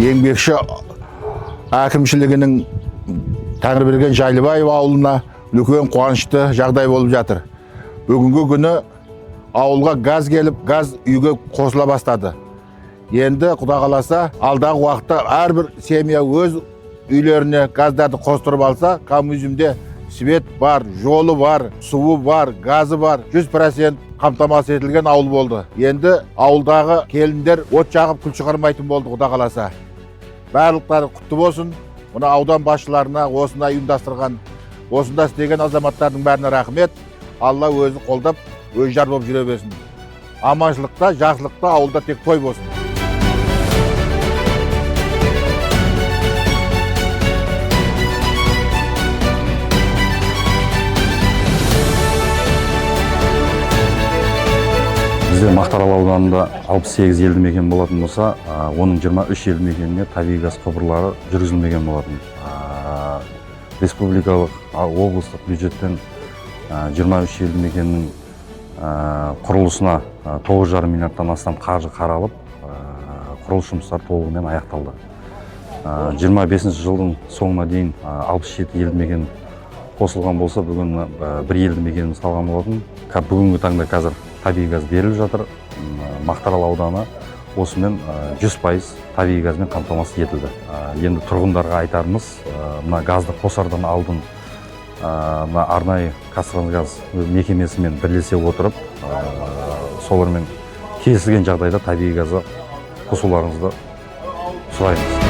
Еңбекші әкімшілігінің Тәңірберген Жайлыбаев ауылына үлкен қуанышты жағдай болып жатыр. Бүгінгі күні ауылға газ келіп, газ үйге қосыла бастады. Енді құда қаласа, алдағы уақытта әрбір семья өз үйлеріне газдарды қостырып алса, коммунизмде свет бар, жолы бар, суы бар, газы бар, 100% қамтамасыз етілген ауыл болды. Енді ауылдағы келіндер от жағып күл шығармайтын болды, құда қаласа. Барлықтары құтты болсын. Мына аудан басшыларына, осында ұйымдастырған, осында істеген азаматтардың бәріне рахмет. Алла өзі қолдап, өзі жар болып жүре берсін. Аманшылықта, жақсылықта ауылда тек той болсын. Бізде Мақтаарал ауданында 68 елді мекен болатын болса, оның 23 елді мекеніне табиғи газ құбырлары жүргізілмеген болатын. Республикалық, облыстық бюджеттен 23 елді мекеннің құрылысына 9,5 миллиардтан астам қаржы қаралып, құрылыс жұмыстары толығымен аяқталды. 25 жылдың соңына дейін 67 елді мекен қосылған болса, бүгін бір елді мекеніміз қалған болатын. Бүгінгі таңда қазір табиғи газ беріліп жатыр. Мақтаарал ауданы осымен 100% табиғи газбен қамтамасыз етілді. Енді тұрғындарға айтарымыз, мына газды қосардан алдын мына арнайы Қазтрансгаз мекемесімен бірлесе отырып, солармен келісілген жағдайда табиғи газды қосуларыңызды сұраймыз.